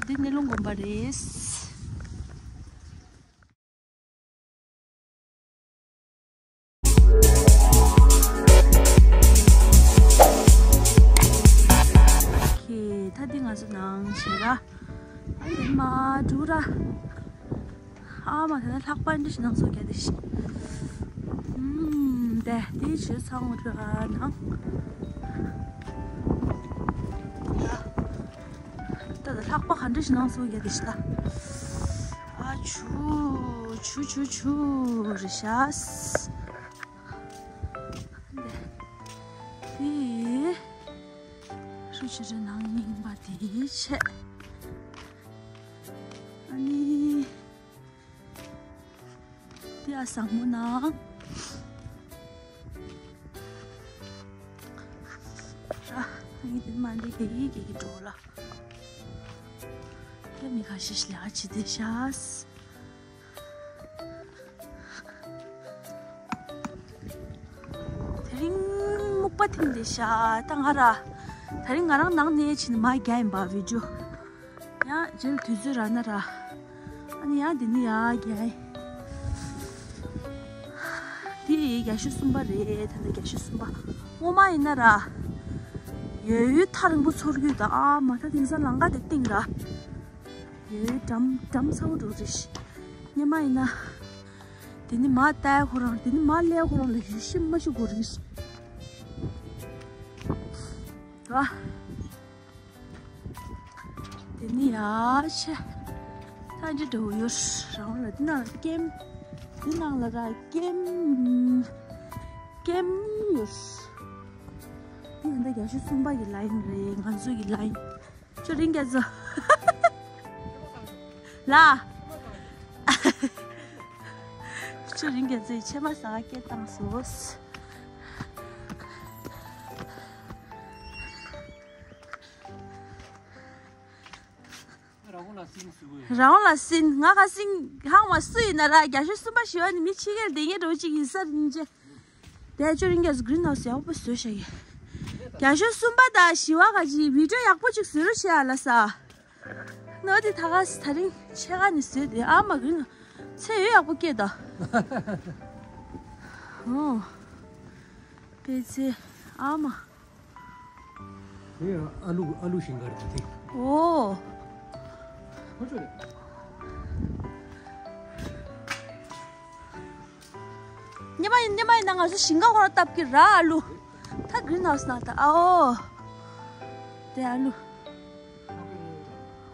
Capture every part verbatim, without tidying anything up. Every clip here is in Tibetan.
འདི་སྣེ་ལུང་དགོན་པ་རེད། ཁྱེད་ད་འདི་ང་ཚོ་ནང་བྱེད་ར། ཨ་འདི་མ་འགྲོ་ར། ཨ་མ་དེ་ན་ལྷག་པ་འདི་ཞིག་ནང་སོ་རྒྱ་དེ་ཞིག་ཨུམ་དེ་དེ་ཞིག་ཚང་ར་ནང་། ད་ལྷག་པ་ག་འདྲ་ཞིག་ནང་སོ་རྒྱ་དེ་ཞིག་ད། ཨ་ཆུ་ཆུ་ཆུ་ཆུ་རེད་ཤག་དེ། ཧྲུ་ཆུ་རི་ནང་རྙིང་པ་དེ་བྱས། ཨ་ནི། དེ་ཨ་བཟང་མོ་ནང་། ར། ཨ་ནི་དེ་མ་འདི་གེ་གེ་གེ་གེ་འགྲོ་ལ། དེ་མི་ཁ་ཤས་ལ་ཅི་དེ་ཤ། དེ་རིང་སྨུག་པ་ཐིམ་བསྡད་ཤག་ད་ང་ར། དེ་རིང་ང་རང་ནང་ནས་ཕྱིན་མ་རྒྱག་ཡིན་པ་བི་ཌིའོ། ཡང་རྗེས་ལ་དུས་ཚོད་རག་ན་ར། ཨ་ནི་ཡང་འདི་ནི་ཡར་རྒྱག་ཡིན། འདི་རྒྱ་ཤོད་གསུམ་པ་རེད། ད་ལྟ་རྒྱ་ཤོད་གསུམ་པ། སྔོན་མ་ཡིན་ན་ར། ཡོད་ཡོད་ཐག་རིང་པོ་ཚོར་གྱི་ཡོད་ད། ཨ་མ་ད་དེང་སང་ལམ་ཁ་དེ་སྟེང་ར། ཡོད་འགྲམ་འགྲམ་ཚ་བོ་འགྲོ་རེད། སྔོན་མ་ཡིན་ན། དེ་ནི་མ་ལྟ་ཁོ་རང་དེ་ནི་མ་ལས་ཁོ་རང་ལ་ཡུལ་ཤི་མ་ཤི་གོ་རེད། ད། དེ་ནི་ཡ་ཆེ། ཐང་ཅི་འགྲོ་ཡོད་རང་ལ་དེ་ནང་ལ་ཀེམ། དེ་ནང་ལ་ར་ཀེམ། ཀེམ་ཡོད། འདི་ཡང་ད་རྒྱ་ཤོད་གསུམ་པ་གི་ལ་ཡིན་རེད། ང་ཚོ་གི་ལ་ཡིན། ཅོ་རིན་རྒྱ་མཚོ། ལ། ཅོ་རིན་རྒྱ་མཚོའི་ཕྱེ་མ་ཟ་སྐད་བཏང་སོང་། རང་ལ་སྲིན་ང་ག་སྲིན་ཧང་བ་སུ་ཡིན་ན་ར་རྒྱ་ཤོད་གསུམ་པ་ཞི་བ་ནི་མི་ཕྱི་རྒྱལ་བསྡད་མཁན་འདྲ་བོ་ཅིག་ཡིན་ས་རེད་ཅེ། དེ་ཅོ་རིན་རྒྱ་མཚོ་གི་རིན་ནག་ཡག་པོ་བཟོས་ཤག་གི་རྒྱ་ཤོད་གསུམ་པ་དང་ཞི་བ་ག་ཅིག་བི་ཌིའོ་ཡག་པོ་ཅིག་བཟོས་རོགས་བྱེད་ཨ་ལ་ས། ནོ་དེ་ད་ག་ས་ད་རིང་ཕྱེད་ཀ་ནས་བཟོས་དེ་ཨ་མ་གི་རིན་ཚེ་ཡོད་ཡག་པོ་སྐྱེས་ད། ཨོ། པེ་ཚེ་ཨ་མ། དེ་ཡང་ཨ་ལུ་ཨ་ལུ་ཞིང་ཁར་དེ་དེ། ཨོ། ཁོ་ཚོ་རེད། ཉི་མ་ཡིན་ཉི་མ་ཡིན་ན་ང་ཚོ་ཞིང་ཁ་ཁོ་ར་བཏབ་ཀྱི་ར་ཨ་ལུ། ད་གི་རིན་ནག་སྣང་ད་ཨོ། དེ་ཨ་ལུ།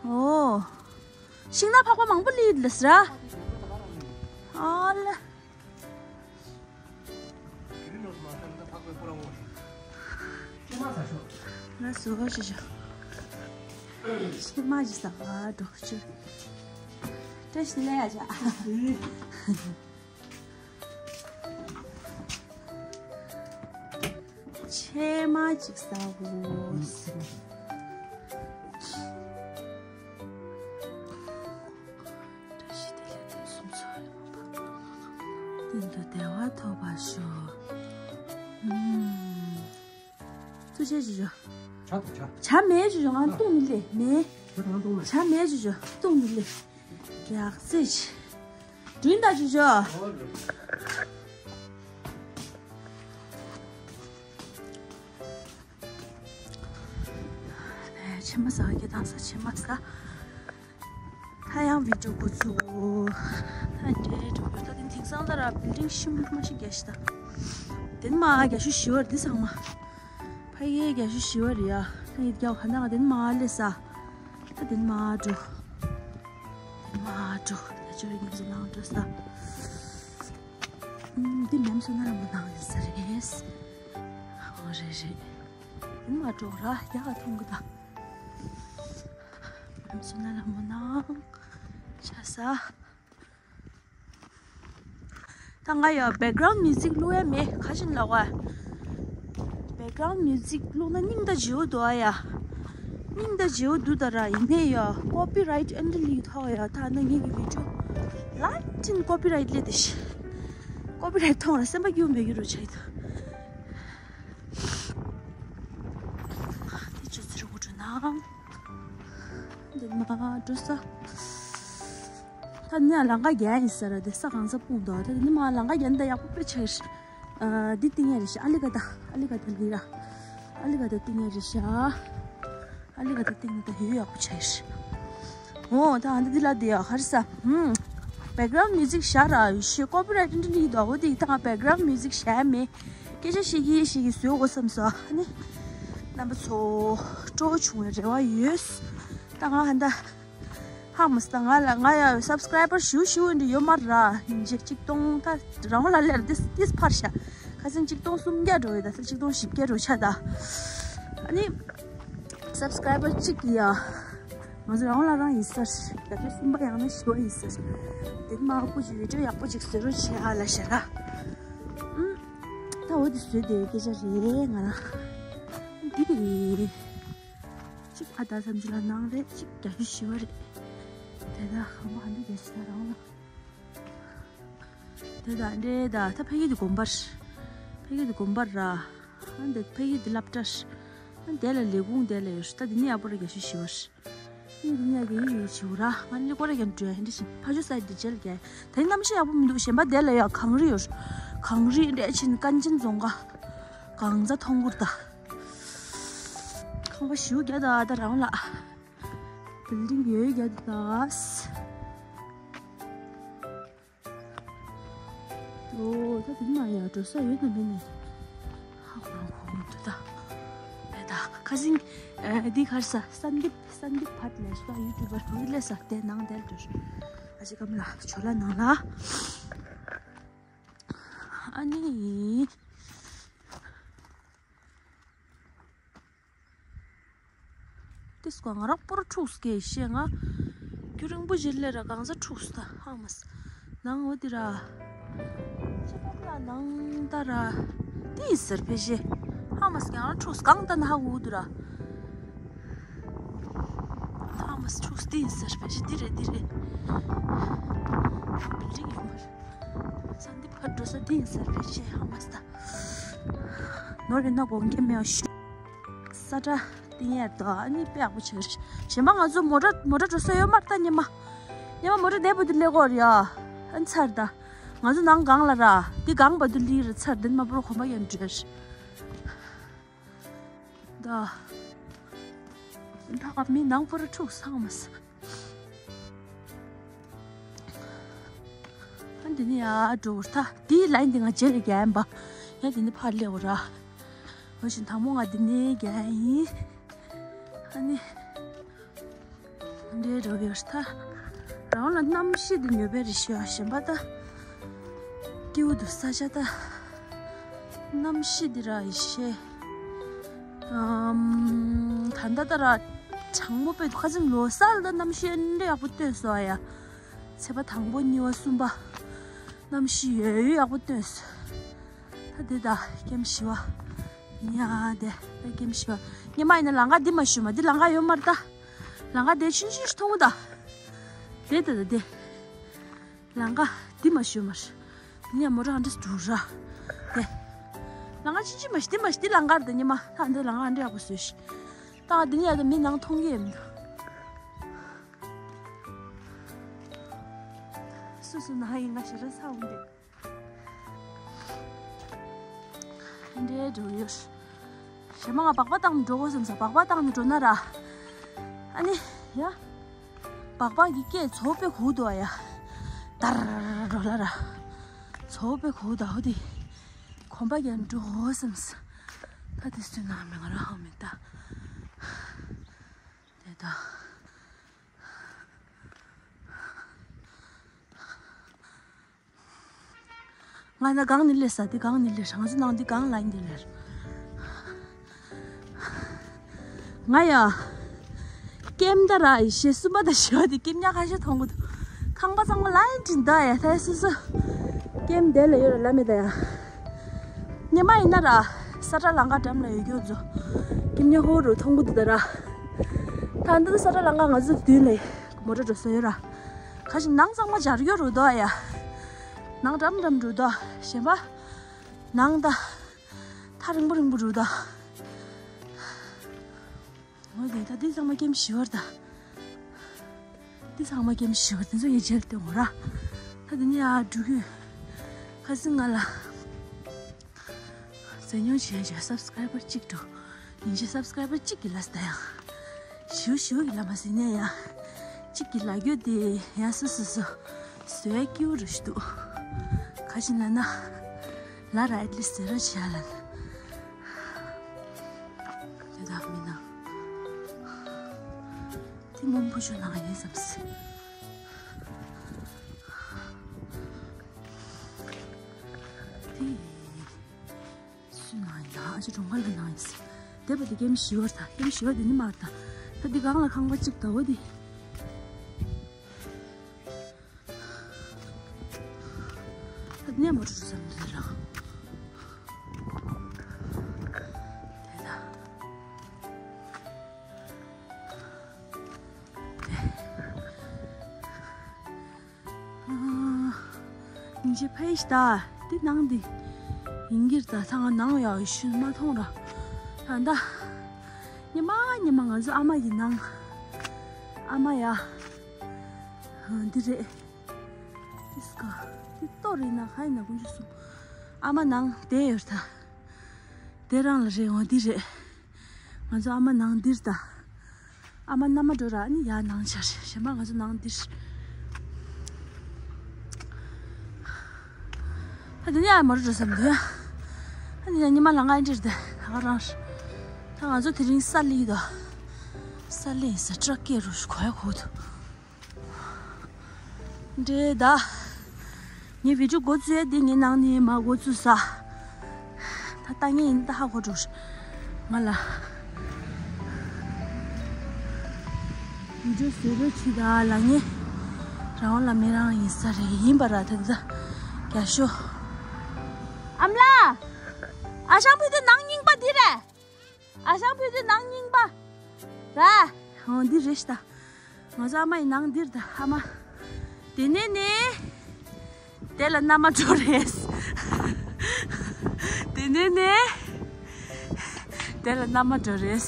ཨོ། ཤིང་ནགས་ཕག་པ་མང་པོ་སླེབས་ལ་ཟེར། ཨ་ལ། ལ་སོ་ཞུ་ཞུ། ཕྱེ་མ་ཞིག་ཟ་ག་འགྲོ་ཆུ། བཀྲ་ཤིས་བདེ་ལེགས་ཨ་ཅག་ཕྱེ་མ་ཅིག་ཟ་དགོས། བཀྲ་ཤིས་བདེ་ལེགས་ཕུན་སུམ་ཚོགས། སྟེང་དུ་བདེ་བ་ཐོབ་པར་ཤོག་ཨུམ། ཚུར་བྱས་ཅིག་ཞོག་ཇ་དང་ཇ། ཇ་མེད་ཅིག་ཞོག་ང་བཏུང་མི་ལེ་མེད། ཇ་དང་བཏུང་མེད། ཇ་མེད་ཅིག་ཞོག་བཏུང་མི་ལེ། རྒྱག་རྩེ་ཆེ། དྲིན་དང་ཅིག་ཞོག་ཕྱེ་མ་ཟ་གི་དང་ས་ཕྱེ་མ་ཟ། ད་ཡང་བི་ཌིའོ་འགོ་ཚུགས། ད་འདྲེ་འགྲོ་གི་ད་དེ་དེང་སང་ད་ར་བིལ་ཌིང་ཤིམ་མ་ཤི་རྒྱ་ཤི་ད། དེ་མ་རྒྱ་ཤུ་ཞི་བར་འདི་ཚང་མ། ཕ་གིའི་རྒྱ་ཤུ་ཞི་བར་ཡ། ད་ཡིད་རྒྱ་ཁ་ན་དེ་མ་ལས་ས། ད་དེ་མ་འགྲོ། དེ་མ་འགྲོ། ད་ཅོ་རི་ངེ་ཚོ་ནང་འགྲོ་ས། འདི་མེམ་སོ་ན་ར་མ་ནང་ཡིན་ས་རེད། ཨོ་རེད་རེད། དེ་མ་འགྲོ་ར་ཡ་ག་མཐོང་གི་ད། མེམ་སོ་ན་ར་མ་ནང་ཆ་ས། ད་ང་ཡ་བེག་གྷ་རའུན་མིའུ་ཟིག་བླུག་ཡ་མེད་ག་ཞིག་ལབ་བ། བེག་གྷ་རའུན་མིའུ་ཟིག་བླུག་ན་སྙིང་ད་བརྗེ་བོ་འདུག་ཨ་ཡ། སྙིང་ད་བརྗེ་བོ་འདུག་ད་ར་ཡིན་ནའི་ཡ་ཀོ་པི་རའིཊ་ཨེ་འདྲ་ལིག་ཐོག་ཡ་ད་ན་ངེད་ཀྱི་བི་ཌིའོ་ལ་ཏིན་ཀོ་པི་རའིཊ་ལས་དེ་ཤི། ཀོ་པི་རའིཊ་ཐོག་ལ་སེམས་པ་སྐྱོ་མེད་ཀྱི་རུ་ཆ་ཡི་ད། དེ་ཆུ་ཚིར་འུ་འགྲོ་ན། འདི་མ་འགྲོ་ས། ད་ནི་ལམ་ཁ་བརྒལ་ཡིན་ས་ར། དེ་ས་གང་ས་སྤུངས་འདུག་ད་དེ་ནི་མ་ལམ་ཁ་བརྒལ་ན་ད་ཡག་པོ་དཔེ་ཆགས་ཤག་ཨ། འདི་བཏིང་ཡ་རེད་ཤག་ཨ་ལི་ཀ་ད། ཨ་ལི་ཀ་ད་ལི་ར། ཨ་ལི་ཀ་ད་བཏིང་ཡ་རེད་ཤག་ཨ་ལི་ཀ་ད་བཏིང་ན་ད་ཡོད་ཡག་པོ་ཆགས་ཤག་འོ་ད་ཨ་འདི་འདི་ལ་དེ་ཡ་ག་རེ་ཟ། ཧུམ། བེག་གྷ་རའུན་མིའུ་ཟིག་བཞག་ར། ཡེ་ཤེས་ཀོ་པི་རའིཊ་འདི་འདྲ་ཡིན་འདུག་འོ་དེ་ད་ང་བེག་གྷ་རའུན་མིའུ་ཟིག་བཞག་མེད། སྐད་ཆ་བཤད་ཀྱི་བཤད་ཀྱི་བཟོས་དགོས་བསམ་སོང་། ཨ་ནི་རྣམ་པ་ཚོ་སྤྲོ་བོ་བྱུང་བའི་རེ་བ་ཡོད། ད་ང་ཧ་ད་ཧ་མ་སི་ད་ང་ལ་ང་ཡ་སབ་སི་ཀ་རའི་བར་ཞུ་ཞུ་འདྲ་ཡོད་མ་ར། ཡིན་ཅེ་གཅིག་སྟོང་ད་རང་ལ་ལེར་ཏིས་ཏིས་འཕར་ཤག་ཁ་སང་གཅིག་སྟོང་སུམ་བརྒྱ་འགྲོ་ཡོད། ད་ད་གཅིག་སྟོང་བཞི་བརྒྱ་འགྲོ་ཆགས་ད། ཨ་ནི་སབ་སི་ཀ་རའི་བར་གཅིག་གི་ཡ། ང་ཚོ་རང་ལ་རང་ཡིན་ས་རེད། ད་ལྟ་གསུམ་པ་ཡང་ན་བཞི་པ་ཡིན་ས་རེད། དེ་མ་ཧ་གོ་ཅིག་བི་ཌི་ཡོ་ཡག་པོ་ཅིག་བཟོ་རོགས་བྱེད་ཨ་ལ་ཤ་ར། ཨུམ། ད་འོ་དེ་བཟོས་དེ་སྐད་ཆ་རེད་ང་རང་། འདི་རེད། གཅིག་ཕ་ད་བསམ་ཅི་ལ་ནང་རེད། གཅིག་རྒྱ་ཤུ་ཞི་བ་རེད། དེ་ད་ཁང་པ་ཧ་འདི་རྒྱ་ཤི་ད་རང་ལ། དེ་ད་འདྲེ་ད་ད་ཕ་གི་དེ་དགོན་པར། ཕ་གི་དེ་དགོན་པར་ར། ཨ་འདི་ཕ་གི་དེ་སློབ་གྲྭར། ཨ་དེ་ལ་ལས་ཁུངས་དེ་ལ་ཡོད་ཤི་ད་དེ་ནི་ཡག་པོ་ར་རྒྱ་ཤུ་ཞི་བར། ཨ་དེ་ནི་ཡག་གི་ཡོད་ཡོད་ཞི་བ་ར། ང་ནི་ཀོ་ར་རྒྱ་འགྲོ་ཡ་འདི་ཞིག་ཕ་ཆུ་སའི་དེ་ཇེལ་རྒྱ། དེ་ནི་གནམ་གཤིས་ཡག་པོ་མི་འདུག་གཞན་པ་དེ་ལ་ཡ་གངས་རི་ཡོད། གངས་རི་འདྲ་ཆེན་དཀར་ཆེན་རྫོང་ཁ། གངས་རྫ་མཐོང་གུར་ད། ཁང་པ་ཞིའུ་རྒྱ་ད་ད་རང་ལ། བིལ་ཌིང་ཡོད་རྒྱ་ད། ཨོ་ད་དེ་མ་ཡ་འགྲོ་ས་ཡོད་ན་མེད་ན། ཧ་གོ་རང་གོ་མི་འདུག་ད། ད་ད་ཁ་སིང་། ཨ་འདི་གར་ས་སན་དིབ་སན་དིབ་བྷ་ཊ་ལས་ས་ཡུ་ཊུབ་པར་འདི་ལས་ས་དེ་ནང་དེར་འགྲོ། ཨ་ཅེ་ཀམ་ལ་ཆོ་ལ་ནང་ལ། ཨ་ནི། ཏིས་ཀོ་ང་རང་པོ་ར་འཁྲུགས་སྐད་ཤེས་ང་། རྒྱུ་རིང་པོ་ཞིག་ལས་ར་གང་ཟ་འཁྲུགས་ད་ཧང་མ་སི། ནང་འོ་དི་ར། ཅི་ཀ་ལ་ནང་ད་ར། ཏིས་ཟེར་ཕེ་ཤེ། ཧང་མ་སི་ང་རང་འཁྲུགས་གང་ད་ན་ཧ་འུ་དུ་ར། ཧང་མ་སི་འཁྲུགས་ཏིས་ཟེར་ཕེ་ཤེ་དི་རེད་དི་རེད། བིལ་ཌིང་ཡོད་མ་རེད། ས་འདི་ཕར་འགྲོ་ས་ཏིས་ཟེར་ཕེ་ཤེ་ཧང་མ་སི་ད། ནོར་རེ་ན་དགོངས་འགལ་མེད་པ་ཞུ། ས་ཁྲ་ཏིང་ཡར་དོ་ཨ་ནི་དཔེ་ཡག་པོ་བྱེད་ཀྱི་རེད། གཞན་པ་ང་ཚོ་མོ་ཊ་མོ་ཊ་འགྲོ་ས་ཡོད་མ་རེད་ད་ཉི་མ། ཉི་མ་མོ་ཊ་འདས་པོ་དུ་སླེབས་ཀྱི་ཡོད་རེད་ཡ། ཨ་ནི་ཚར་ད། ང་ཚོ་ནང་གང་ལ་ར། འདི་གང་བ་དུ་ལི་ར་ཚར་འདི་མ་པོ་ར་གོམ་པ་ཡན་འགྲོ་རེད། ད། ད་ཨ་མི་ནང་པོ་ར་འཁྲུག་སང་མ་ས། ཨ་འདི་ནི་ཡ་འགྲོ་བར་ཐ། འདིའི་ལན་འདི་ང་རྗེས་ལ་རྒྱག་ཡིན་པ། ཡ་འདི་ནི་ཕར་སླེབས་འོ་ར། འོ་བཞིན་དང་པོ་ང་འདི་ནས་རྒྱག་ཡིན། ཨ་ནི། འདྲའི་འགྲོ་བར་ཐ། རང་ལ་གནམ་གཤིས་འདི་ཉོ་བའི་རི་ཤི་ཡ་གཞན་པ་ད། སྐྱིད་པོ་འདུག་ས་ཆ་ད། གནམ་གཤིས་འདི་ར་ཡི་ཤེས། ཨམ། ད་ལྟ་ད་ར། གྲང་མོ་དཔེ་འདུག་ཁ་སང་ལོ་གསར་ལ་གནམ་གཤིས་འདྲ་ཡག་པོ་སྟོན་སོང་ཨ་ཡ། ཚེས་པ་དང་པོ་གཉིས་པ་གསུམ་པ། གནམ་གཤིས་ཡོད་ཡོད་ཡག་པོ་སྟོན་སོང་། ད་འདི་ད་ཀེམ་བཞི་པ། ཉ་དེ་ད་ཀེམ་བཞི་པ། ཉི་མ་ཡིན་ན་ལམ་ཁ་འདི་མ་ཞུ་མ་འདི་ལམ་ཁ་ཡོད་མ་རེད་ད། ལམ་ཁ་དེ་ཆུང་ཆུང་ཞིག་མཐོང་གི་ད། དེ་ད་ད་དེ། ལམ་ཁ་འདི་མ་ཞུ་མ་རེད། འདི་ཉ་མོ་ཊ་ཧ་འདྲ་འདུག་ར། དེ། ལམ་ཁ་ཆུང་ཆུང་མ་ཞུ་འདི་མ་ཞུ་འདི་ལམ་ཁ་རེད་ད་ཉི་མ་ད་འདི་ལམ་ཁ་འདྲ་ཡག་པོ་བཟོས་ཤིག་ད་འདི་ཉ་ད་མི་ནང་མཐོང་གི་ཡོད་མི་འདུག་སུ་སུ་ན་ཡིན་ང་ཞེ་དྲག་ཚ་འོང་གི། འདྲའི་འགྲོ་ཡོད། ཞེ་མ་ང་སྦག་སྦག་བཏང་ནས་འགྲོ་དགོས་བསམ་ས་སྦག་སྦག་བཏང་ནས་འགྲོ་ན་ར། ཨ་ནི་ཡ། སྦག་སྦག་གི་སྐད་ཚོ་དཔེ་གོ་འདུག་ཨ་ཡ། དར་འགྲོ་ལ་ར། ཚོ་དཔེ་གོ་འདུག་ཨ་དེ། གོམ་པ་རྒྱག་འགྲོ་དགོས་བསམ་ས། ད་དེ་སུ་ན་མི་ང་ར་ཧ་མི་ད། དེ་ད། ང་ན་གང་ནས་སླེབས་ས་དེ་གང་ནས་སླེབས་ང་ཚོ་ནང་དེ་གང་ལ་ཡིན་དེ་སླེབས། ང་ཡ། ཀེམ་ད་ར་ཡི་ཤེས་གསུམ་པ་དང་བཞི་པ་དེ་ཀེམ་ཉག་ཁ་ཤས་མཐོང་གི་འདུག་ཁང་པ་ཚང་མ་ལ་ཡིན་དྲིན་ད་ཡ་ད་སོ་སོ། ཀེམ་དེ་ལ་ཡོད་ར་ལ་མེད་ད་ཡ། ཉི་མ་ཡིན་ན་ར། ས་ཁྲ་ལམ་ཁ་འགྲམ་ལ་ཡོད་ཀྱོག་ཚོ། ཀེམ་ཉག་ཧོ་རུ་མཐོང་གི་འདུག་ད་ར། ད་འདི་ས་ཁྲ་ལམ་ཁ་ང་ཚོ་མདུན་ལ་མོ་ཊ་འགྲོ་ས་ཡོད་ར། ཁ་ཅིག་ནང་གཙང་མ་སྦྱར་ཡོད་རུ་དོ་ཡ། ནང་འགྲམ་འགྲམ་རུ་དོ་གཞན་པ། ནང་ད། ཐག་རིང་པོ་རིང་པོ་རུ་དོ། འོ་དེ་ད་འདི་ཚང་མ་ཀེམ་བཞི་པ་རེད་ད། འདི་ཚང་མ་ཀེམ་ཞི་བ་དེ་ཚོ་ཡི་མཇལ་ཏེ་འོ་ར། ད་དེ་ནས་ཡར་འགྲོ་གི་ཡོད། ཁ་སང་ང་ལ་ཟས་ཉོ་བྱས་བྱས་སབ་སི་ཀ་རའི་བར་གཅིག་འགྲོ། ཡིན་གཅིག་སབ་སི་ཀ་རའི་བར་གཅིག་གི་ལ་ཟླ་ཡང་། ཞུ་ཞུ་གི་ལ་མ་ཟིན་ནས་ཡང་། གཅིག་གི་ལ་རྒྱུ་དེ་ཡང་སོ་སོ་སོ། བཟོས་ཀྱི་རུ་ཞུ་འདུག་ཁ་ཅིག་ན་ན། ལ་ར་ཨེ་ལི་སི་ཟེར་རོ་བྱས་ལ། དེ་དག་མི་ན། དེ་མོན་བུ་ཆུ་ནང་ཡིན་བསམ་སྲིད། དེ། སུ་ནང་ཡིན་ལ་ཨ་ཅེ་གྲོང་ཁ་ལ་ནང་ཡིན་སྲིད། དེ་བ་དེ་ཀེམ་ཞི་བར་ད་ཀེམ་ཞི་བར་དེ་ནི་མར་ད། ད་དེ་གང་ལ་ཁང་པ་གཅིག་ད་འོ་དེ། ད་ནས་མོ་ཊ་བསམ་ཟེར་ར། དེ་ད། ཉིན་ཕྱི་ཕ་ཡིས་ད་དེ་ནང་དེ་ཡིན་གྱིར་ད་ཚང་ནང་ཡག་ཤུན་མ་མཐོང་ར། ད་ད་ཉི་མ་ཉི་མ་ང་ཚོ་ཨ་མ་ཡི་ནང་ཨ་མ་ཡ་འདི་རེད། དེ་སྐ་དེ་ལྟོ་རེད་ན་ཧ་ཡིན་ན་ཀུན་ཤུ་སུ་ཨ་མ་ནང་དེ་ཡོད་ད། དེ་རང་ལ་རེད་འོ་འདི་རེད། ང་ཚོ་ཨ་མ་ནང་འདིར་ད། ཨ་མ་མནའ་མ་འགྲོ་ར་ནི་ཡར་ནང་ཆར་གཞན་པ་ང་ཚོ་ནང་འདིར། ཨ་དེ་ནས་ཨ་མ་རུ་འགྲོ་བསམ་འདུག་ཨ་ནི་ཉི་མ་ལ་ང་འདིར་ད་ད་ག་རང་། ད་ང་ཚོ་དེ་རིང་ས་ལི་ད། ས་ལི་ས་ཏྲག་སྐད་རུ་གོ་ཡ་གོ་འདུག་འདྲེ་ད། ངའི་བི་ཌིའོ་འགོ་བཙུགས་ཡས་འདི་ངའི་ནང་ནས་མ་འགོ་བཙུགས་ས། ད་ལྟ་ངས་ཡིན་ད་ཧ་གོ་འགྲོ། ང་ལ་བི་ཌིའོ་བཟོས་རོགས་བྱེད་ད་ལ་ངས་རང་དབང་ལ་མི་རང་ཡིན་ས་རེད་ཡིན་པ་ར་ད་ད་རྒྱ་ཤོ། ཨ་མ་ལགས། ཨ་ཞང་བུ་དེ་ནང་རྙིང་པ་འདི་རེད། ཨ་ཞང་བུ་དེ་ནང་རྙིང་པ་ར། ཧོ་འདི་རེད་ཤ་ད། ང་ཚོ་ཨ་མ་ཡི་ནང་འདིར་ད་ཨ་མ། དེ་ནས་ནས། དེ་ལ་མནའ་མ་འགྲོ་རེད། དེ་ནས་ནས། དེ་ལ་མནའ་མ་འགྲོ་རེད།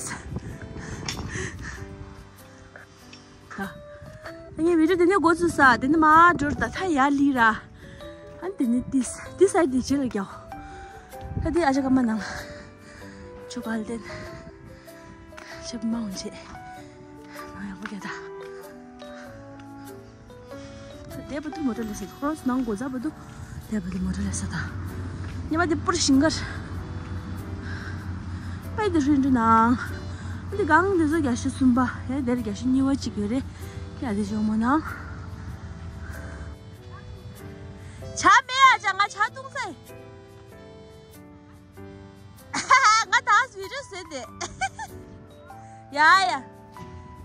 ད། ངའི་བི་ཌིའོ་དེ་ནས་འགོ་ཚུགས་ས་དེ་ནས་མ་འགྲོ་ད་ད་ཡར་ལི་ར། ཨ་ནི་དེ་ནས་ཏིས་ཏིས་ཨ་དེ་ཇེ་ལ་རྒྱག་ད་དེ་ཨ་ཅག་ཨ་མ་ནང་། ཆོ་ག་ལ་བརྟེན། ཆེ་བུ་མ་འོང་བྱེད། ང་ཡག་པོ་རྒྱག་ད། དེ་བར་དུ་མོ་ཊ་ལས་ས་ཁོ་རང་ནང་སྒོ་རྩ་བར་དུ། དེ་བར་དུ་མོ་ཊ་ལས་ས་ད། ཉི་མ་དེ་པུར་ཞིང་ཁར། པའི་དེ་ཧྲིན་ཏུ་ནང་། འདི་གང་དེ་ཚོ་རྒྱ་ཤོ་གསུམ་པ་ཡ་དེར་རྒྱ་ཤོ་གཉིས་པ་གཅིག་ཡོད་རེད། ཡ་དེ་ཇོ་མོ་ནང་། ཇ་མེད་ཨ་ཅག་ང་ཇ་བཏུང་ཚེ། ང་ད་བི་ཌིའོ་བཟོས་ཏེ། ཡ་ཡ།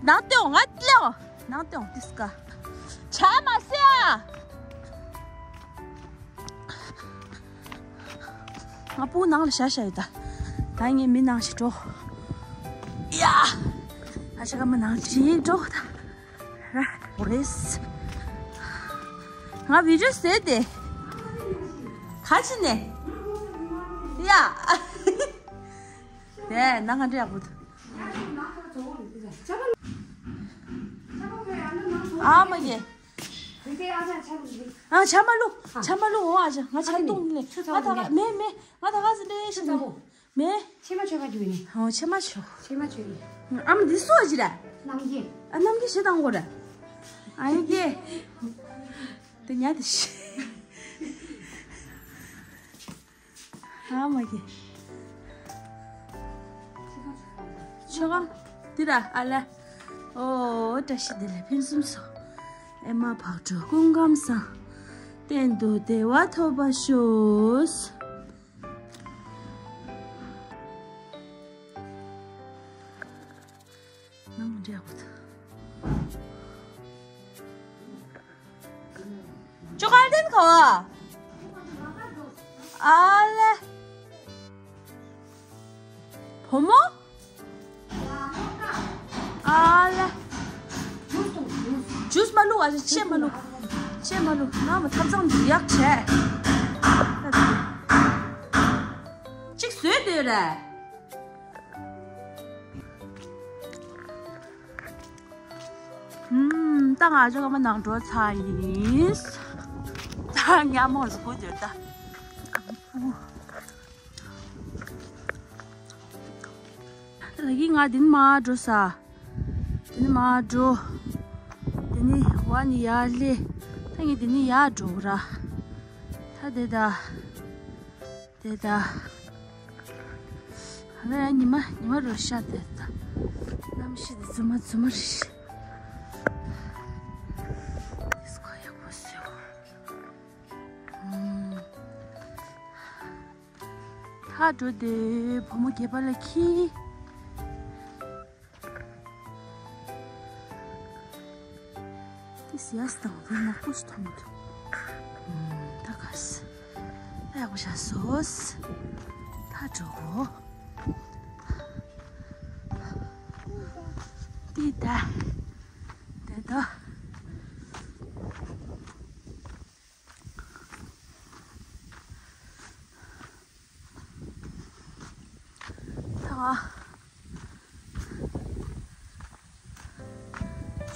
ནང་སྟོན་ང་སླེབས། ནང་སྟོན་ཏིས་ཀ་ཇ་མ་ཟེ་ཨ། ང་སྤུ་ནང་ལ་བཞག་བཞག་ཡོད་ད། ད་ངས་མི་ནང་ཞིག་འགྲོ། ཡ། ཨ་ཅག་ཨ་མ་ནང་ཞིག་འགྲོ་ད། རེས། ང་བི་ཌིའོ་བཟོས་ཏེ། ག་ཅི་ནས། ཡ། དེ་ནང་ང་འདྲ་ཡག་པོ་འདུག་ཨ་མ་གེ། ཨ་ཇ་མ་བླུག་ཇ་མ་བླུག་འོ་ཨ་ཅག་ང་ཇ་བཏུང་ནས་ང་ད་ག་མེད་མེད་ང་ད་ག་ཟི་ལེ་ཤི་ནས། མེ། ཕྱེ་མ་མཆོད་པ་རྒྱུ་ནི། ཨོ་ཕྱེ་མ་མཆོད། ཕྱེ་མ་མཆོད་ནི། ཨ་མ་འདི་སུ་ཨ་ཅི་ར། རྣམ་རྒྱལ། ཨ་རྣམ་རྒྱལ་ཞེ་དང་གོ་ར། ཨ་ཡེ་གེ། དེ་ཉལ་དེ་ཤི། ཨ་མ་གེ། ཆོ་ག་འདི་ར་ཨ་ལ། ཨོ་བཀྲ་ཤིས་བདེ་ལེགས་ཕུན་སུམ་ཚོགས། ཨེ་མ་བག་དྲོ་སྐུ་ཁམས་བཟང་། གཏན་དུ་བདེ་བ་ཐོབ་པར་ཤོག་ནང་འདྲེ་ཡག་པོ་འདུག་ཅོ་ག་ལྡན་ག་བ། ཨ་ལེ། བུ་མོ། ཨ་ལེ། ཇུས་མ་བླུག་ཨ་ཅག་ཕྱེ་མ་བླུག་ཕྱེ་མ་བླུག་ང་མ་ཐབ་ཚང་འདི་ཡག་བྱས། གཅིག་བཟོས་སྡོད་རེད། ཨུམ། ད་ང་ཚོ་སྔ་མ་ནང་འགྲོ་ཚར་ཡིན། ད་ཉ་མོ་ཟུག་གུ་འདིར་ད། ལ་གི་ང་འདི་ནས་མར་འགྲོ་ས། འདི་ནས་མར་འགྲོ། འདི་ནས་ཝ་ནི་ཡར་སླེབས། ད་ངས་འདི་ནས་ཡར་འགྲོ་ར། ད་དེ་ད། དེ་ད། ང་ཡང་ཉི་མ་ཉི་མ་རུ་ཤར་དེ་ད། གནམ་གཤིས་དེ་རྫུན་མ་རྫུན་མ་རེད། དེ་སྐོར་ཡག་པོ་བཟོས། ཨུམ། ད་འགྲོ་དེ་བུ་མོ་སྐྱེས་པ་ལ་ཁྱི། དེ་ཟེར་ཡ་སི་དང་དེ་ནག་པོ་ཞིག་མཐོང་མི་འདུག་ཨུམ། ད་ག་སེ། ད་ཡག་པོ་བཞག་སོ། ད་འགྲོ། དེ་ད། དེ་ད། ད།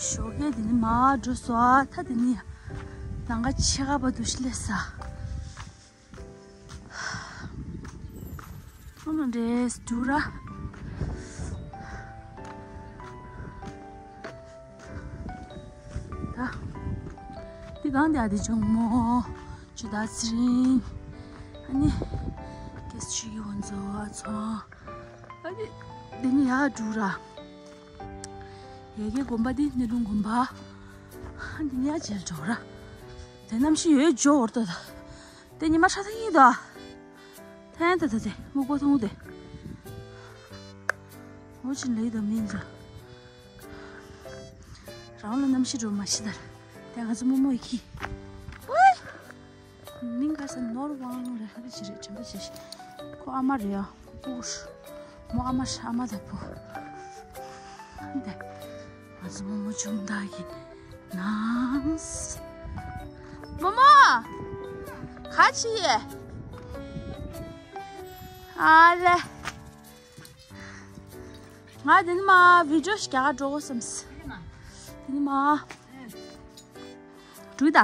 ཞོགས་ཀས་དེ་ནས་མར་འགྲོ་སོང་། ད་དེ་ནས་ལམ་ཁ་ཕྱེད་ཀ་བར་དུ་སླེབས་ས། ཨ་མ་འདྲེས་འདུག་ར། ད། འདི་གང་དེ་ཨ་དེ་ཇོ་མོ། ཇོ་བདག་ཚེ་རིང་། ཨ་ནི། རྒྱལ་སྲས་ཆོས་ཀྱི་དབང་ཚོ་ཨ་ཚོ། ཨ་ནི། འདི་ནི་ཡར་འགྲོ་ར། ཡ་གི་དགོན་པ་འདི་སྣེ་ལུང་དགོན་པ། ཨ་འདི་ནི་ཡར་མཇལ་འགྲོ་ར། དེ་གནམ་གཤིས་ཡོད་ཇོ་འོར་ཏོ་ད། དེ་ཉི་མ་ཧྲ་ཐག་ཡིན་ད། ཐན་ད་ད་དེ་སྨུག་པ་མཐོང་དེ། འོ་ཅི་ལེགས་དང་མིན་ཚོ། རང་ལ་གནམ་གཤིས་འགྲོ་མ་ཤི་ད། དེ་ང་ཚོ་རྨོ་མོ་ཡི་ཁྱི། ཨོའི། མིང་ག་ས་ནོར་དབང་རེད། ཧ་གི་ཅི་རེད། དྲན་པ་བྱེད་ཤི། ཁོ་ཨ་མ་རེད་ཡ། ཨུ་ཧྲ། མོ་ཨ་མ་ཧྲ་ཨ་མ་ད་བུ། འདི། ང་ཚོ་རྨོ་མོ་ཆུང་བདག་གི་ནང་། རྨོ་མོ། ག་ཅི་ཡེ། ཨ་ལེ། ང་འདི་ནས་མར་བི་ཌིའོ་ཞིག་རྒྱག་ག་འགྲོ་དགོས་བསམས། འདི་ནས་མར། འགྲོ་གི་ད།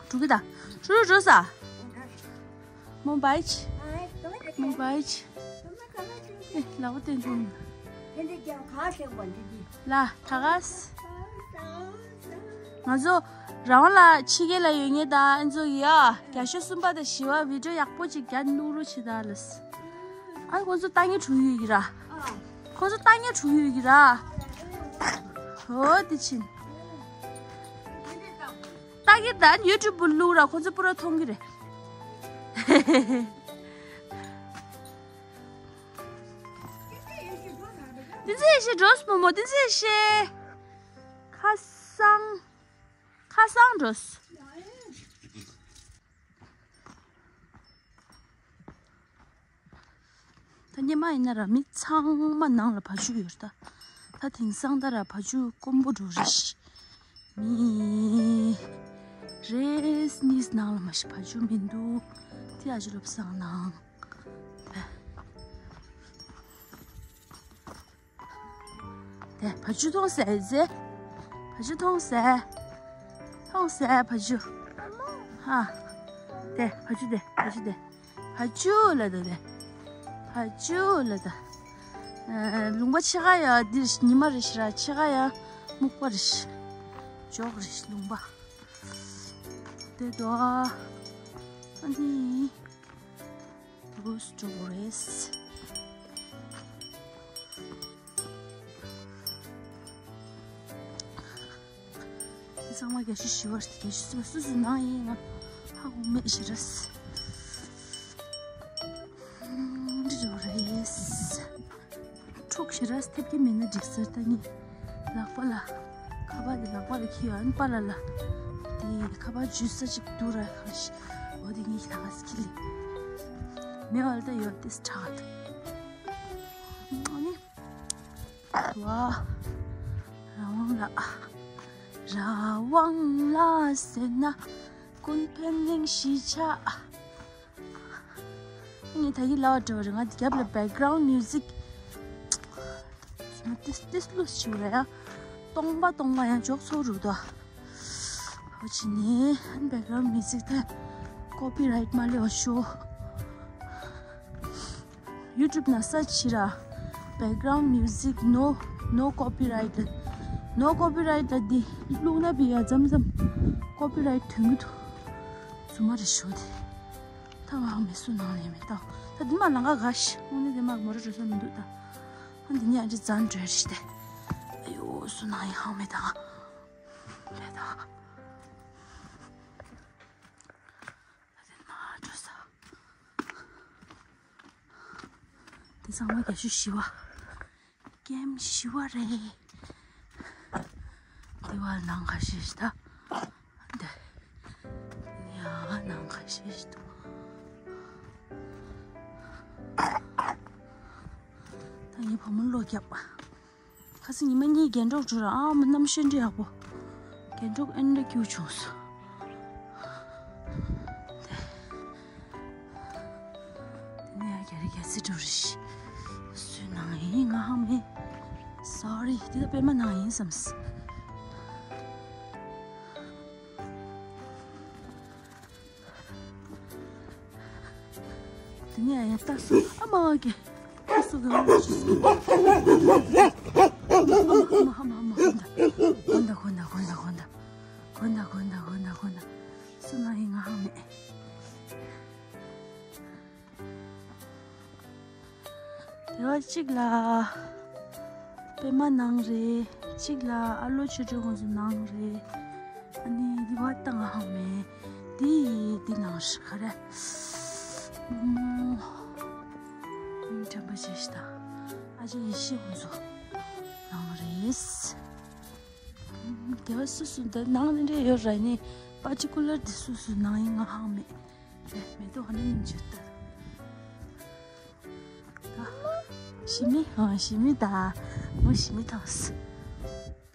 འགྲོ་གི་ད། ཧྲུ་ཧྲུ་འགྲོ་ས། མོ་བའི་ཆི། མོ་བའི་ཆི། ཨེ། ལག་པ་བསྟན་ཐུབ། ལ་ད་ག་སེ། ང་ཚོ་རང་ལ་ཕྱི་རྒྱལ་ལ་ཡོད་མཁན་དང་ཨ་ཚོ་ཡ་རྒྱ་ཤོད་གསུམ་པ་དང་བཞི་པ་བི་ཌིའོ་ཡག་པོ་ཅིག་རྒྱག་ནུག་རོ་ཆི་ད་ལ་སེ། ཨ་ཁོ་ཚོ་ལྟ་ཉན་གྲུ་ཡོད་ཀྱི་ར། ཁོ་ཚོ་ལྟ་ཉན་གྲུ་ཡོད་ཀྱི་ར། འོ་དེ་ཕྱིན། ལྟ་གི་ད་ཡུ་ཊུབ་བླུག་ར་ཁོ་ཚོ་པུ་ར་མཐོང་གི་རེད། དེ་ཚེ་ཤེ་འགྲོ་སོང་མོ། དེ་ཚེ་ཤེ། ཁ་སང་། ཁ་སང་འགྲོ་སོང་། ད་སྔོན་མ་ཡིན་ན་ར་མི་ཚང་མ་ནང་ལ་བ་ཕྱུགས་ཡོད་རེད་ད། ད་དེང་སང་ད་ར་བ་ཕྱུགས་དཀོན་པོ་འགྲོ་རེད་ཤི། མི་རེས་གཉིས་ནང་ལ་མ་ཤི་བ་ཕྱུགས་མི་འདུག་དེ་ཨ་ཅི་ལོབ་སང་ནང་། དེ་བ་ཕྱུགས་མཐོང་སོང་ཟེ། བ་ཕྱུགས་མཐོང་སོང་། མཐོང་སོང་བ་ཕྱུགས། ཧ། དེ་བ་ཕྱུགས་དེ་བ་ཕྱུགས་དེ། བ་ཕྱུགས་ལ་དེ་དེ། བ་ཕྱུགས་ལ་དེ། ཨ། ལུང་པ་ཕྱེད་ཀ་ཡ་འདིར་ཉི་མ་རེད་ཤི་ར། ཕྱེད་ཀ་ཡ་སྨུག་པ་རེད་ཤི། འཇོག་རེད་ཤི་ལུང་པ། དེ་དོ། ཨ་ནི། རུས་འགྲོ་རེད། ཚང་མ་རྒྱ་ཤི་ཞི་བར་རྒྱ་ཤི་སུ་སུ་སུ་ནང་ཡིན་ང་ཧ་གོ་མེད་ཤི་རེད། འགྲོ་རེད། འཁྲུག་ཞེ་དྲག་ཐེབས་ཀྱི་མིན་ན་འགྲིག་ཟེར་ད་ནི། ལག་པ་ལ། ཁ་པར་དེ་ལག་པ་ལ་འཁྱེར་ཡོད་ཨ་ནི་པཱ་ལགས་ལ། དེ་ཁ་པར་འཇུས་ས་ཅིག་འདུག་ར་ཁ་ཤི། འོ་དེ་ངས་ལག་པ་འཁྱེར་ལེ། མེ་འོལ་ད་ཡོད་དེ་སི་ཊར་ཊི། ཨ་ནི། བ། རང་དབང་ལ། རང་དབང་ལ་ཟེར་ན། ཀུན་ཕན་གླིང་གཞིས་ཆགས། ངས་ད་གིན་ལབ་པ་འདྲ་བ་རེད། ང་རྒྱབ་ལ་བེག་གྷ་རའུན་མིའུ་ཟིག་ཏིས་ཏིས་ལུས་བྱུང་རེད་ཡ། སྟོང་པ་སྟོང་པ་ཡང་འཇོག་ཚོར་རུ་དོ། ཨོ་ཅི་ནི་background music ད་copyright མ་ལེའོ་ཤོ། YouTube ན་search བྱེད་ར། Background music no, no copyright, no copyright ལ་འདི་བླུགས་ན་བི་ཡ་ཙམ་ཙམ་copyright ཐོན་གི་འདུག་སུ་མ་རེད་ཤོ་དེ། ད་ང་མེ་སུ་ནང་ལས་མེ་ད། ད་འདི་མ་ལང་ག་ག་ཤི་འོ་ནི་འདི་མ་མོ་ར་འགྲོ་ས་མི་འདུག་ད། ཨ་འདི་ཉ་འདི་ཙན་འདྲ་རེད་ཤི་དེ། ཨ་ཡོ་སུ་ནང་ཡི་ཧང་མེ་ད། མེ་ད། ད་དེ་ན་འགྲོ་ས། དེ་ཚང་མ་རྒྱ་ཤུ་ཞི་བ། ཀེམ་ཞི་བ་རེད། དེ་བ་ནང་ཁ་ཤས་ཤི་ད། འདི། ཡ་ནང་ཁ་ཤས་ཤི་ད། ད་ངའི་བུ་མོ་བློ་རྒྱབ། ཁ་སང་ཉི་མ་གཉིས་རྒྱན་འཕྲོག་འགྲོ་ར་ཨ་མ་གནམ་གཤིས་འདྲ་ཡག་པོ། རྒྱན་འཕྲོག་ཨེ་འདྲ་སྐྱིད་བྱུང་སོང་། དེ་ནས་ཡ་རྒྱ་རི་རྒྱ་སེ་འགྲོ་རེ་ཤི། སུའི་ནང་ཡིན་ང་ཧང་མེད། Sorry དེ་ད་པད་མ་ནང་ཡིན་བསམས། དེ་ནས་ཡ་ལྟ་སོང་ཨ་མ་གི་ལྟ་སོང་གི་ཨ་མ་ཧ་མ་ཧ་མ་གོན་ད་གོན་ད་གོན་ད་གོན་ད་གོན་ད་གོན་ད་གོན་ད་གོན་ད་གོན་ད་སུ་ན་ཡིན་ང་ཧ་མེད། དེ་བ་གཅིག་ལ་པད་མ་ནང་རེད། གཅིག་ལ་ཨ་ལོ་ཆོས་སྒྲོན་ཁོང་ཚོ་ནང་རེད། ཨ་ནི་འདི་བ་ཏང་ཧང་མེད། འདི་འདི་ནང་ཧྲི་ཁ་རེད། མོ་མིང་དྲན་པ་བྱས་ཤི་ད། ཨ་ཅེ་ཡེ་ཤེས་ཁོང་ཚོ་ནང་རེད། དེ་བ་སུ་སུ་འདི་ནང་ནི་འདྲ་ཡོད་ར་ནི་particular དེ་སུ་སུ་ནང་ཡིན་ང་ཧང་མེད། མེ་ཏོག་ཧ་ནི་ཉིམ་ཆུ་ལྟར། ད། ཞི་མི། ཨ་ཞི་མི་ད། མོ་ཞི་མི་ཐང་སི།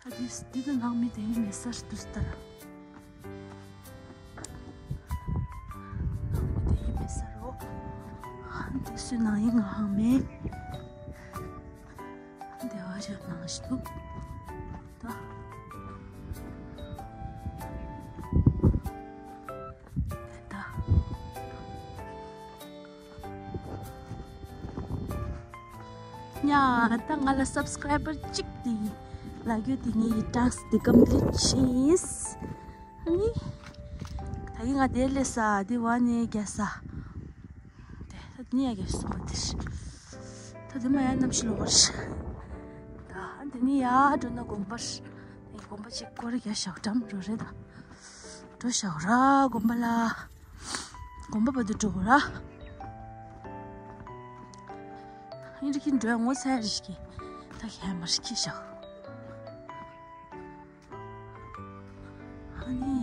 ད་དེ་དེ་དུ་ནང་མི་དེ་ཡིན་མེད་སར་དུ་སྟར། ནང་མི་དེ་ཡིན་མེད་སར་རོ། ཨ་འདི་སུ་ནང་ཡིན་ང་ཧང་མེད། འདི་བ་ཞབས་ནང་ཞི་དུ། ད། ད། ཉ་ད་ང་ལ་subscriber གཅིག་དེ་ལ་རྒྱུ་དེ་ངའི་task དེ་complete བྱས། ཨ་ནི། ད་གིན་ང་དེ་ལས་ས་དེ་བ་ནས་རྒྱ་ས། དེ་ད་དེ་ནས་ཡ་རྒྱ་སོང་བ་དེ། ད་དེ་མ་ཡ་གནམ་གཤིས་ལོག་པར། ད་དེ་ནས་ཡ་འགྲོ་ན་དགོན་པར། དེ་དགོན་པ་གཅིག་སྐོར་རྒྱ་ཞག་གྲམ་རོ་རེད་ད། འགྲོ་ཞག་ར་དགོན་པ་ལ། དགོན་པ་བར་དུ་འགྲོ་དགོས་ར། ཨིན་རི་ཁིན་འགྲོ་ངོ་ཚ་རི་ཤི་ཀི། ད་ཁྱད་མར་ཤི་ཀི་ཞག་ཨ་ནི་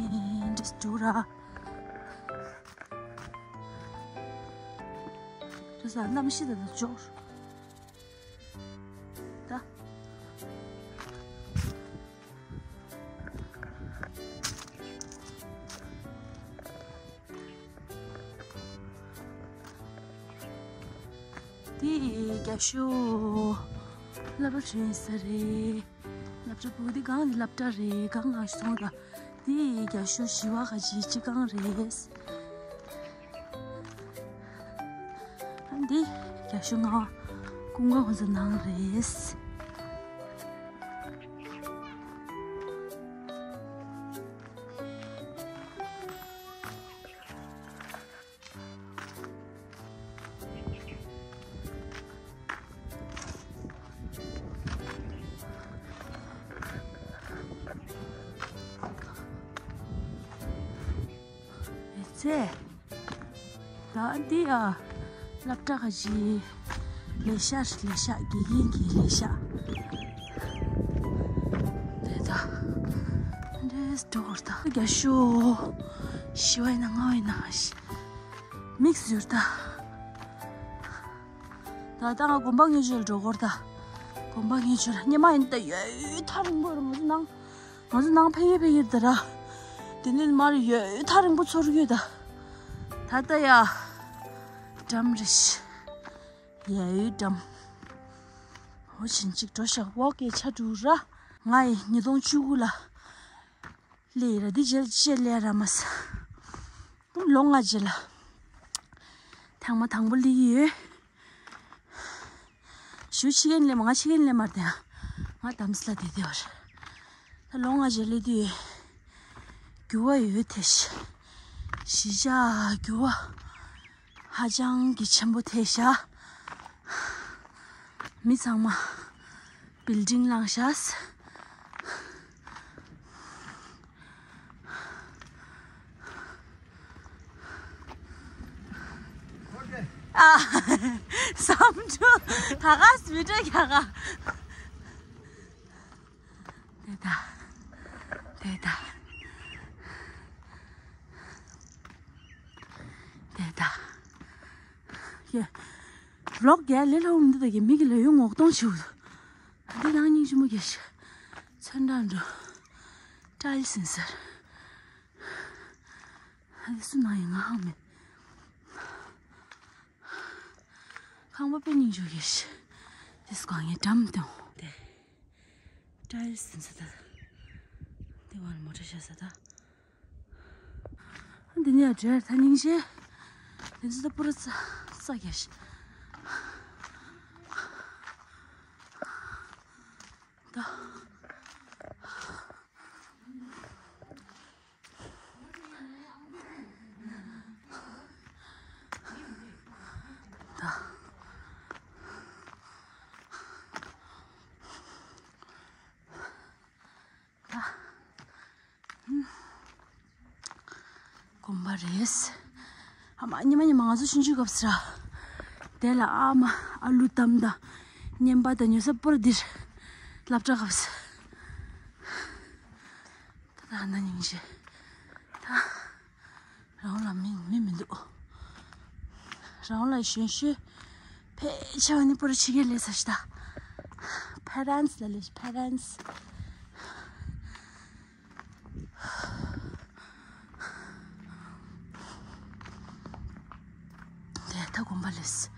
འདྲེས་འགྲོ་ར། འདྲེས་ས་གནམ་གཤིས་ད་ད་འཇོག་ད། དེ་རྒྱ་ཤོ་སློབ་གྲྭ་བྱོན་ས་རེད། སློབ་གྲྭ་བུ་དེ་གང་སློབ་གྲྭ་རེད་གང་གང་ཞིག་སོང་ད། དེ་རྒྱ་ཤོ་ཞི་བ་ག་ཅི་ཅི་གང་རེད། འདི་རྒྱ་ཤོ་ང་ཀུན་དགའ་ཁོང་ཚོ་ནང་རེད། ཨེ་ཙེ། ད་འདི་ཨ། སློབ་གྲྭ་ག་ཅི། ལས་ཤག་ལས་ཤག་དགེ་རྒན་གྱི་ལས་ཤག་དེ་ད། འདྲེས་འགྲོ་གོ་ད། རྒྱ་ཤོ། ཞི་བ་ཡིན་ན་ང་བ་ཡིན་ན་ཤི། མིག་ཟུར་ད། ད་ལྟ་ང་དགོན་པ་ངེས་ཅོལ་འགྲོ་གོ་ད། དགོན་པ་ངེས་ཅོལ་ཉི་མ་ཡིན་ད་ཡོད་ཐག་རིང་པོ་རུ་ང་ཚོ་ནང་། ང་ཚོ་ནང་ཕེབས་ཡོད་ཕེབས་ཡོད་ད་ར། དེ་ནས་མར་ཡོད་ཐག་རིང་པོ་ཚོར་ཡོད་ད། ད་ལྟ་ཡ། འགྲམ་རེ་ཤི། ཡ་ཡོད་འགྲམ། ཧོ་ཕྱིན་ཅིག་འགྲོ་ཤག་ཝོག་གི་ཆ་འགྲུ་ར། ང་ཡི་ཉིས་སྟོང་བཅུ་དགུ་ལ་སླེབས་ཡིན་ར། འདི་རྗེས་ལ་ཅི་བྱས་སླེབས་ར་མ་ཟེར། ལོ་ལྔ་རྗེས་ལ་ཐེངས་མ་དང་པོ་སླེབས་ཀྱི་ཡོད། ཞུ་ཕྱི་རྒྱལ་སླེབས་མ། ང་ཕྱི་རྒྱལ་སླེབས་མ་རེད་དེ། ང་དམ་སི་ལ་བསྡད་བསྡད་པ་རེད། ད་ལོ་ལྔ་རྗེས་སླེབས་དུས་འགྱུར་བ་ཡོད་ཐལ་ཤག་གཞིས་ཆགས་འགྱུར་བ་ཧ་ཅང་གི་ཆེན་པོ་ཐལ་ཤག་མི་ཚང་མ་བིལ་ཌིང་བླངས་ཤག་ཨ། བསམ་འགྲུབ་ད་ག་སི་མི་འགྲོ་ཁྱ་ག་དེ་ད། དེ་ད། དེ་ད། ཡ། ལོག་རྒྱ་ལེ་ལོ་འདི་དག་གི་མི་གི་ལ་ཡོང་ངོག་གཏོང་ཞིག་འདི་ནང་སྙིང་རྗེ་མོ་གྱ་ཤ། ཚོན་མདངས་འགྲོ། ཏྲལ་ཟིན་ཟེར། ཨ་དེ་སུ་ནང་ཡིན་ང་ཧང་མེད། ཁང་པ་དཔེ་སྙིང་རྗེ་གྱ་ཤ། དེ་སུ་གང་ངའི་འགྲམ་དེ་འོང་དེ། ཏྲལ་ཟིན་ཟེར་ད། དེ་བར་མོ་ཊ་ཤ་ཟེར་ད། འདི་ནས་བྲེལ་ད་སྙིང་རྗེ། དེ་ཚོ་ད་པུ་ར་ས་ས་རྒྱ་ཤི། ད། ད། ད། དགོན་པ་རེད། ཨ་མ་ཉི་མ་ཉི་མ་ང་ཚོ་ཆུང་ཆུང་སྐབས་སུ་ར། དེ་ལ་ཨ་མ་ཨ་ལུ་གཏམ་དང་། བརྙན་པ་དང་ཉོ་ས་པོར་འདིར། སློབ་གྲྭ་སྐབས་སུ། ད་ད་ན་སྙིང་རྗེ། ད། རང་ལ་མི་མི་མི་འདུག་རང་ལ་གཞོན་ཤོས་ཕལ་ཆེ་བ་ནི་པོ་ར་ཕྱི་རྒྱལ་ལས་ས་ཤི་ད། ཕ་རན་སི་ལ་ལས་ཕ་རན་སི། དེ་ད་དགོན་པ་ལས།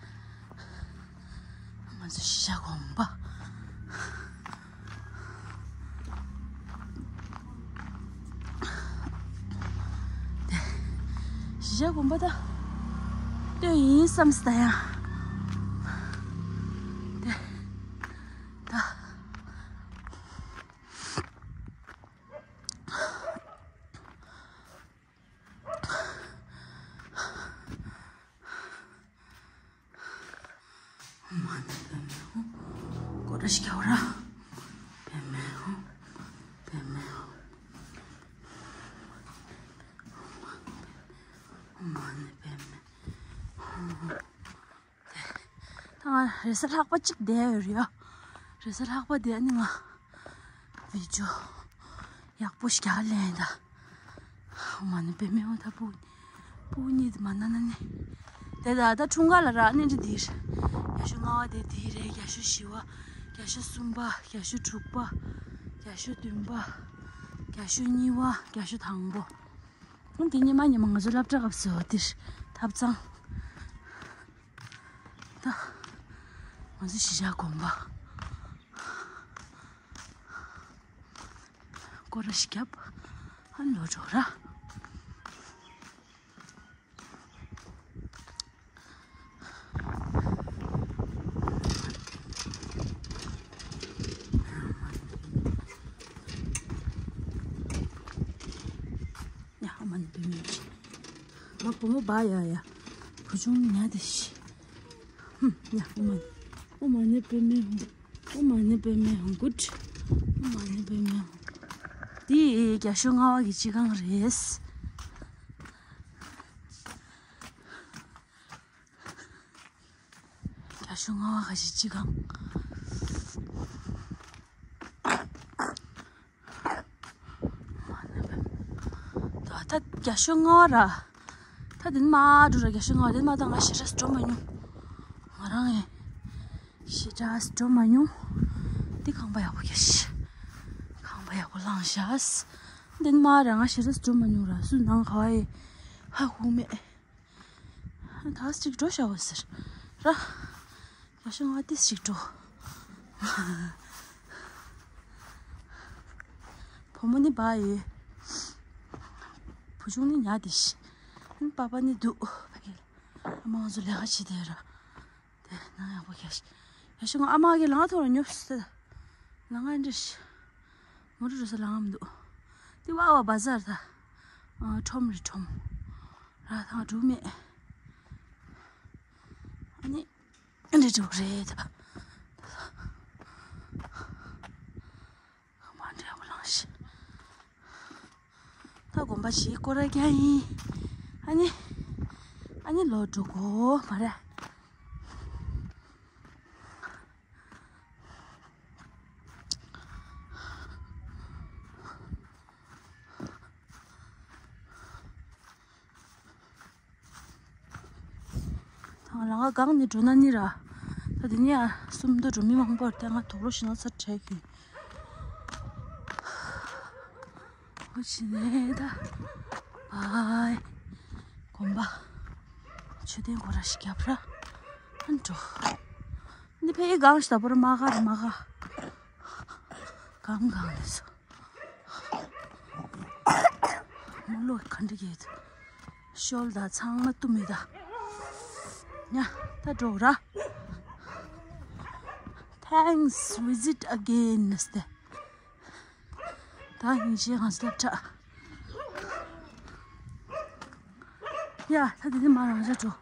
ང་ཚོ་གཞིས་ཆགས་དགོན་པ། དེ་གཞིས་ཆགས་དགོན་པ་ད་སྟོད་ཡིན་བསམ་སི་ད་ཡང་། དེ་ད། མ་ཎི་པདྨེ་ཧཱུྃ། སྐོར་ར་ཞིག་རྒྱག་ར། པདྨེ་ཧཱུྃ། པདྨེ་ཧཱུྃ། མ་ཎི་པདྨེ་ཧཱུྃ། ད་ང་རེས་གཟའ་ལྷག་པ་གཅིག་བསྡད་ཡོད་རེད་ཡ། རེས་གཟའ་ལྷག་པ་བསྡད་ནི་ང་བི་ཌིའོ་ཡག་པོ་ཞིག་རྒྱག་ལེན་ད། མ་ཎི་པདྨེ་ཧཱུྃ། ད་སྤུ་གུ་སྤུ་གུ་གཉིས་དེ་མ་ན་ན་ནི། དེ་ད་ད་འཁྲུངས་སྐར་ལ་རག་ནི་འདི་འདིར། རྒྱ་ཤོག་ལྔ་པ་དེ་འདི་རེད། རྒྱ་ཤོག་བཞི་པ། རྒྱ་ཤོག་གསུམ་པ། རྒྱ་ཤོག་དྲུག་པ། རྒྱ་ཤོག་བདུན་པ། རྒྱ་ཤོག་གཉིས་པ། རྒྱ་ཤོག་དང་པོ། འདི་ཉི་མ་ཉི་མ་ང་ཚོ་སློབ་གྲྭ་སྐབས་སུ་འདིར་ཐབ་ཚང་། ད། ང་ཚོ་གཞིས་ཆགས་དགོན་པ། སྐོར་ར་ཞིག་བརྒྱབ། ཨ་ནི་ལོག་འགྲོ་ར། ཡ་ཨ་མ་ནི་བུ་མོ་ཅི། ང་བུ་མོ་བ་ཡ་ཡ། བུ་ཆུང་ཉ་དེ་ཤི། ཧུམ་ཡ་ཨ་མ་ནི། ཨ་མ་ནི་བུ་མོ་ཧུམ། ཨ་མ་ནི་བུ་མོ་ཧུམ་གུད། ཨ་མ་ནི་བུ་མོ་ཧུམ། འདི་རྒྱ་ཤོག་ལྔ་པ་གི་སྤྱི་ཁང་རེད། རྒྱ་ཤོག་ལྔ་པ་གི་སྤྱི་ཁང་། ད་ད་རྒྱ་ཤོག་ལྔ་པ་ར། ད་དེ་ནས་མར་འགྲོ་ར། རྒྱ་ཤོག་ལྔ་པ་དེ་ནས་མར་ད་ང་ཞེ་དྲགས་འགྲོ་མ་མྱོང་། ང་རང་ཡང་ཞེ་དྲགས་འགྲོ་མ་མྱོང་། འདི་ཁང་པ་ཡག་པོ་རྒྱག་ཤག་ཁང་པ་ཡག་པོ་བླངས་ཤག་དེ་ནས་མར་ར་ང་ཞེ་དྲགས་འགྲོ་མ་མྱོང་ར། སུ་ནང་ག་བ་ཡི་ཧ་གོ་མེད། ད་ཅིག་འགྲོ་ཤག་འོ་ཟེར་ར། རྒྱ་ཤོག་ལྔ་པ་ཏིས་ཅིག་འགྲོ། བུ་མོ་ནི་བ་ཡོད། བུ་ཆུང་ནི་ཉལ་བསྡད་ཤག་ཨ་ནི་པ་པ་ནི་འདུག་ཕ་གི་ལ། ཨ་མ་ང་ཚོ་ལས་ཀ་བྱེད་བསྡད་ར། དེ་ནང་ཡག་པོ་རྒྱག་ཤག་ཡག་ཤག་ང་ཨ་མ་གི་ལང་ཐོག་ལ་ཉོབ་སྟེ། ལང་ང་འདྲ་ཤག་མོ་ཊ་འགྲོ་ས་ལང་ངམ་འདུག་དེ་བ་བ་བ་ཟར་ད། ཨ་ཁྲོམ་རེད་ཁྲོམ། ར་ཐང་འགྲོ་མེད། ཨ་ནི། འདྲ་འགྲོ་རེད་ད། མ་འདྲ་བ་ལང་ཤག་ད་དགོན་པ་ཞིག་སྐོར་ར་རྒྱག་ཡིན། ཨ་ནི། ཨ་ནི་ལོག་འགྲོ་དགོས་མ་རེད། ད་ང་རང་ག་སྒང་ནས་འགྲོ་ན་ནི་ར། ད་དེ་ནས་ཡར་སུམ་མདོ་འགྲོ་མི་མང་པོ་ཡོད་དེ་ང་དུག་ལོག་ཞིག་ན་ཚར་བྲལ་གི། འོ་ཕྱི་ནས་ད། བའི། དགོན་པ། མཆོད་རྟེན་སྐོར་ར་ཞིག་རྒྱབ་ར། ཨ་འགྲོ། འདི་ཕའི་སྒང་ཞིག་ད་པོ་ར་མ་ག་ར་མ་ག་སྒང་སྒང་ལས་སོ། མོ་ལོ་ག་འདྲ་གྱིས། ཤོལ་ད་ཚང་མ་བཏུམ་མེད་ད། ཉ་ད་འགྲོ་ར། Thanks, visit again ནས་ཏེ། ད་ཡིན་ཞེས་ང་སླེབས་ཁྲ། ཡ་ད་དེ་ནི་མ་རང་ཅག་འགྲོ།